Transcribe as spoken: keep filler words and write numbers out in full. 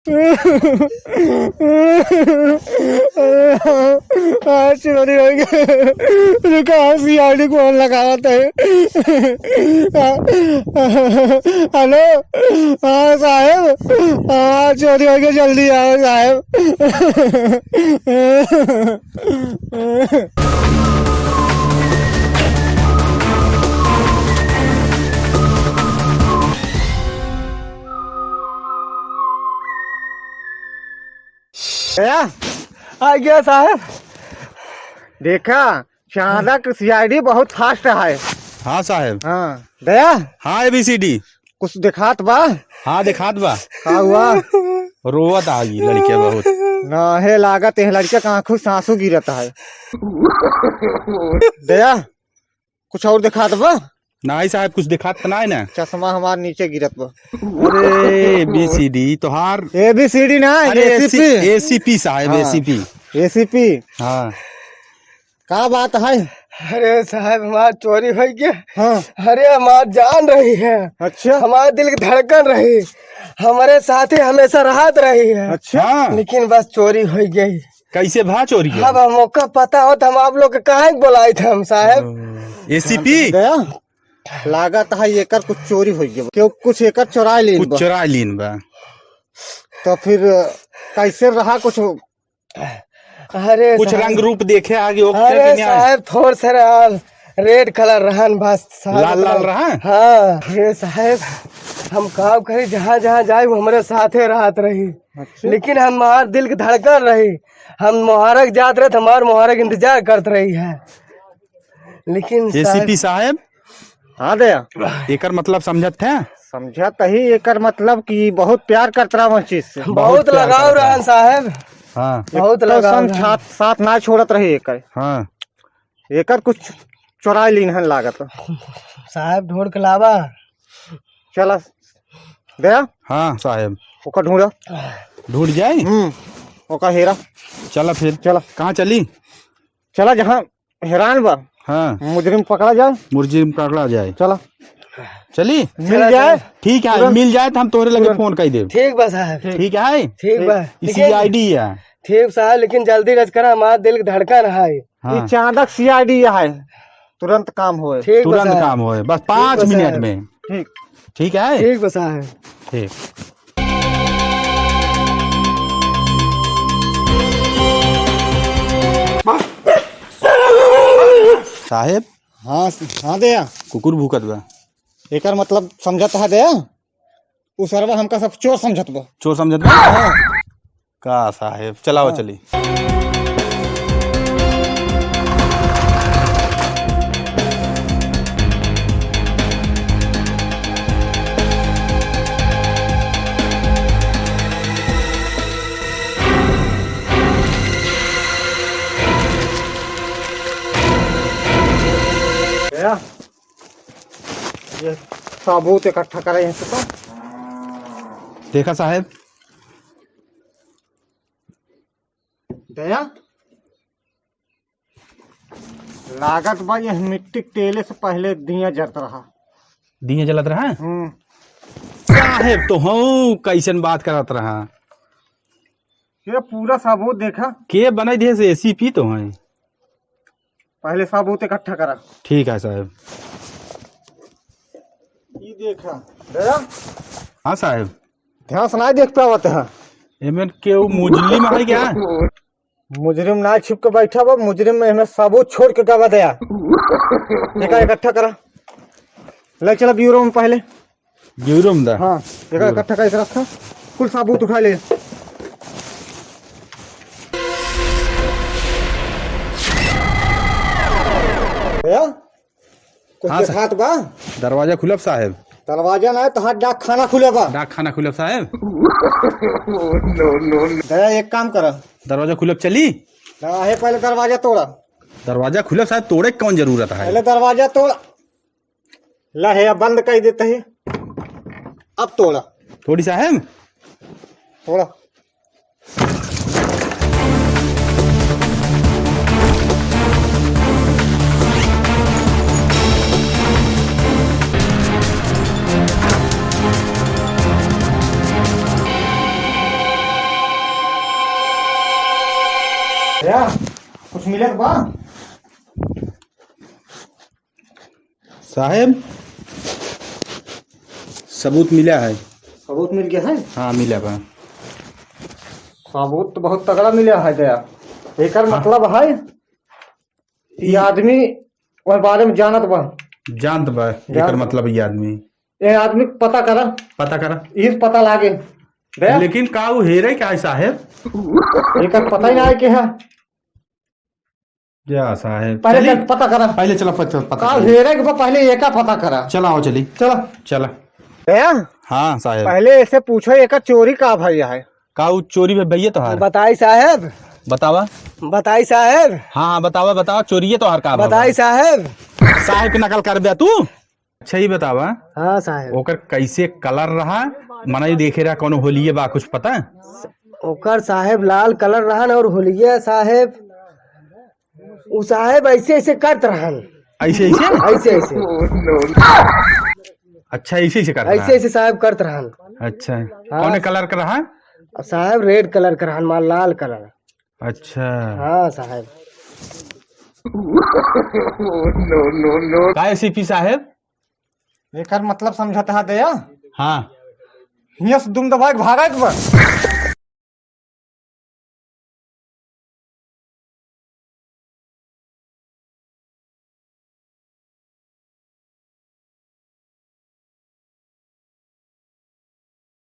हाँ, चोरी होइ गए। रुका, हम सीआईडी फोन लगावत है। हेलो, हाँ साहेब, हाँ, चोरी होइ गए, जल्दी आओ साहेब। गया? आ गया साहेब। देखा, चाणक सीआईडी बहुत फास्ट है। हाँ साहेब। हाँ, दया? हाँ, एबीसीडी। कुछ देखात बा? हाँ, देखात बा। का हुआ? रोवत आ गई लड़किया बहुत। ना है, लागत है लड़किया का आँखों से आंसू गिरत है। दया, कुछ और देखात बा? नाहीं साहेब, कुछ देखात त नाहीं ना। चश्मा हमार नीचे गिरत बा। अरे, एबीसीडी तोहार। एबीसीडी ना, अरे, एसीपी। एसीपी साहेब, हाँ। एसीपी। एसीपी। हाँ। का बात है? अरे साहेब, हमार चोरी होइ गया। हाँ। अरे, हमार जान रही है। अच्छा। हमार दिल की धड़कन रही, हमरे साथे हमेशा रहत रही है। अच्छा। हाँ। लेकिन बस चोरी होइ गई। कैसे भा चोरी है? अब हमका पता होत, हम आप लोग के काहे के बोलाइत हम साहेब? ओ, एसीपी? गया? लागत है एकर कुछ चोरी होइ गया। केहू कुछ एकर चोराइ लीन कुछ बा। चोराइ लीन बा। तो फिर कैसे रहा कुछ? अरे कुछ साहब। रंग रूप देखे आगे, ओके अरे कि नहीं? साहब, थोड़ से रहन, रेड कलर रहन बस साहब, लाल लाल इतना रहन? हाँ। अरे साहब, हम काम करी, जहाँ जहाँ जाए, वो हमरे साथे रहत रही। अच्छा। लेकिन हमार दिल की धड़कन रही, हम मोहारा के जात रहे, तो हमार मोहारा के इंतजार करत रही है। लेकिन साहब एसीपी साहब, हाँ दया। एकर मतलब समझत है? समझत ही, एकर मतलब कि बहुत प्यार करत रहा उस चीज से। बहुत बहुत प्यार लगाव करत रहा। रहन साहब। हाँ। बहुत एको लगाव क्षण रहन। साथ, साथ ना छोड़त रही एकर। हाँ। एकर कुछ चोराइ लीन हन लागत। साहब ढूंढ के लावा। चला दया। हाँ साहब। ओकर ढूंढा। ढूंढ जाए? हम्म, ओकर हेरा। चला फिर। चला। कहाँ चली? चला जहाँ हेरान बा। हाँ। मुजरिम पकड़ा जाए। मुजरिम पकड़ा जाए। चला। चली? मिल चला, जाए। चला। ठीक है, तुरंत। मिल जाए तो हम तोहरे लगे तुरंत। फोन कर देब। ठीक बा साहब। ठीक है? ठीक बा। ई लेकिन सीआईडी है। ठीक साहब, लेकिन जल्दी रच करा, हमार दिल के धड़कन है। हाँ। ई चाणक सीआईडी है, तुरंत काम होए। ठीक बा तुरंत साहब। काम होए, बस ठीक पाँच बा मिनट साहब। में। ठीक। ठीक है? ठीक बा साहब। ठीक। साहेब। हाँ, हाँ दया। कुकुर भूकत बा। एकर मतलब समझत है दया? उ सरवा हमका सब चोर समझत बा। चोर समझत बा? हाँ। का साहेब, चलाओ हाँ। चली। गया? ये सबूत इकट्ठा करे हैं तो। देखा साहेब। दया? लागत बा यह मिट्टी के तेले से पहले दिया जरत रहा। दिया जलत रहा? हम्म। साहेब तो हूँ कैसन बात करत रहा। ये पूरा सबूत देखा। के बनाई दिहे से एसीपी तो हैं। पहले सबूत इकट्ठा करा। ठीक है साहेब। ई देखा। दया? हाँ साहेब। ध्यान से नहीं देख पावत है। एमे केहू मुजलिम है क्या? मुजरिम ना छिप के बैठा बा, मुजरिम में हमें सबूत छोड़ के गवा दया। एका इकट्ठा करा। ले चला ब्यूरो में पहले। ब्यूरो में दा? हाँ, एका ब्यूरो। इकट्ठा करके रखा। कुल सबूत उठा ले। भैया, कुछ हाँ, देखात बा? दरवाजा खुलब साहेब। दरवाजा ना, तोहार डाक खाना खुले बा। डाक खाना खुलब साहेब। दया, एक काम कर। दरवाजा खुलब चली? ना, हे पहले दरवाजा तोड़ा। दरवाजा खुलब साहेब, तोड़े के कौन जरूरत है? पहले दरवाजा तोड़। ला, हे अब बंद कर देते हैं। अब तोड़ा। थोड़ी साहेब। तोड़ा। का कुछ मिलत बा? साहेब, सबूत मिला है। सबूत मिल गया है? हाँ, मिला बा। सबूत तो बहुत तगड़ा मिला है दया। एकर हाँ। मतलब है, ये आदमी ओह बारे में जानत बा। जानत बा, जानत एकर बा। मतलब ये आदमी। ये आदमी पता करा। पता करा। इस पता लागे। दया। लेकिन का वो हेरे का है साहेब? एकर पता ही ना है कि है। जा साहेब, पहले चली। चल पता करा। पहले चला पता, पता का करा। हेरे के बा, पहले एका पता करा। चला आओ, चली। चला। चला। भैया, हाँ साहेब। पहले ऐसे पूछो, एका चोरी का भई है? का उ चोरी भई भैया तोहार? बताई साहेब। बतावा। बताई साहेब। हाँ, हाँ, बतावा, बतावा, चोरिये तोहार का भवा? बताई साहेब। साहेब के नकल करबे तू? अच्छा, ई बतावा, हाँ साहेब। ओकर कैसे कलर रहा? मनई देखे रहा, कौनो होलिये बा, कुछ पता? ओकर साहेब लाल कलर रहन और होलिये साहेब, उ साहेब ऐसे ऐसे करत रहन। ऐसे ऐसे? ऐसे ऐसे। अच्छा, ऐसे ऐसे करत ऐसे रहन। ऐसे साहेब करत रहन। अच्छा, हाँ। कौने कलर का रहा? अब साहेब रेड कलर का रहन, मार लाल कलर। अच्छा। हाँ साहेब। का एसीपी साहेब? एकर मतलब समझत हा दया? हाँ। हियां से दुम दबाए के भागत बा।